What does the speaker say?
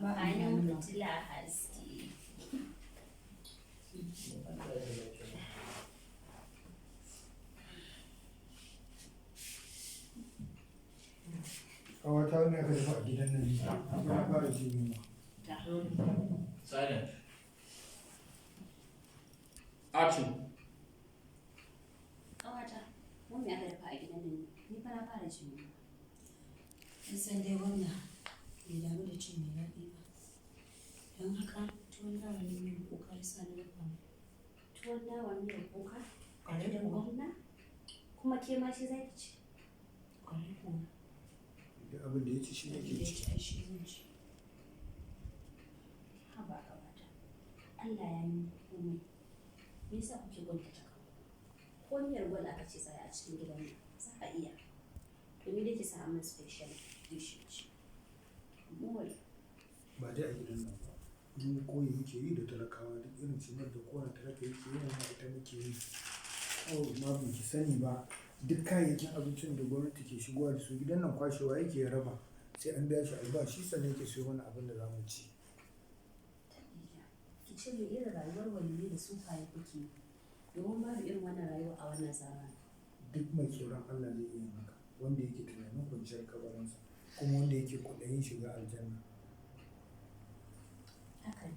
Ba Amfanin amfanin fitila haske. Kawata, wani aka dafa a gidan nan ne? Na fara jin yunwa. Silent. Action. Ƙawata, wani me aka dafa a gidan nan ne? Ni fa na fara jin yunwa. Kin san dai gwamna bai damu da cin mai daɗi ba. Don haka tuwon dawa ne mai kuka ya sa na dafa mai. Tuwon dawa miyar kuka a Ƙwarai gidan kuwa. gwamna? Kuma ke ma shi za ki ci? Ƙwarai kuwa. Duk abin da ya ci shi Abin nake da ya ci. ci ai shi zan ci. Haba ƙawata, Allah ya yi muku komai. Me yasa kuke kuntata kanku? Ko miyar gwal aka ce za a yi a cikin gidan nan, za a iya. To ni dai ki sa min special dish in ci. More. Ba dai a gidan nan ba. Mu koyi muke yi da talakawa, duk irin cimar da kowane talaka yake yi, mu ma ita muke yi. Oh, ma ba ki sani ba, duk kayayyakin abincin da gwamnati ke shigowa da su gidan nan, kwashewa yake ya raba, sai an biya shi albashi sannan yake siyo mana abin da za mu ci. Taɓija, ki ce mai irin rayuwar waliyai da sufaye kuke yi, domin babu irin wannan rayuwa a wannan zamanin. Duk mai tsoron Allah zai iya yin haka, wanda yake tunanin kwanciyar kabarinsa kuma wanda yake kwaɗayin shiga aljanna. Haka ne.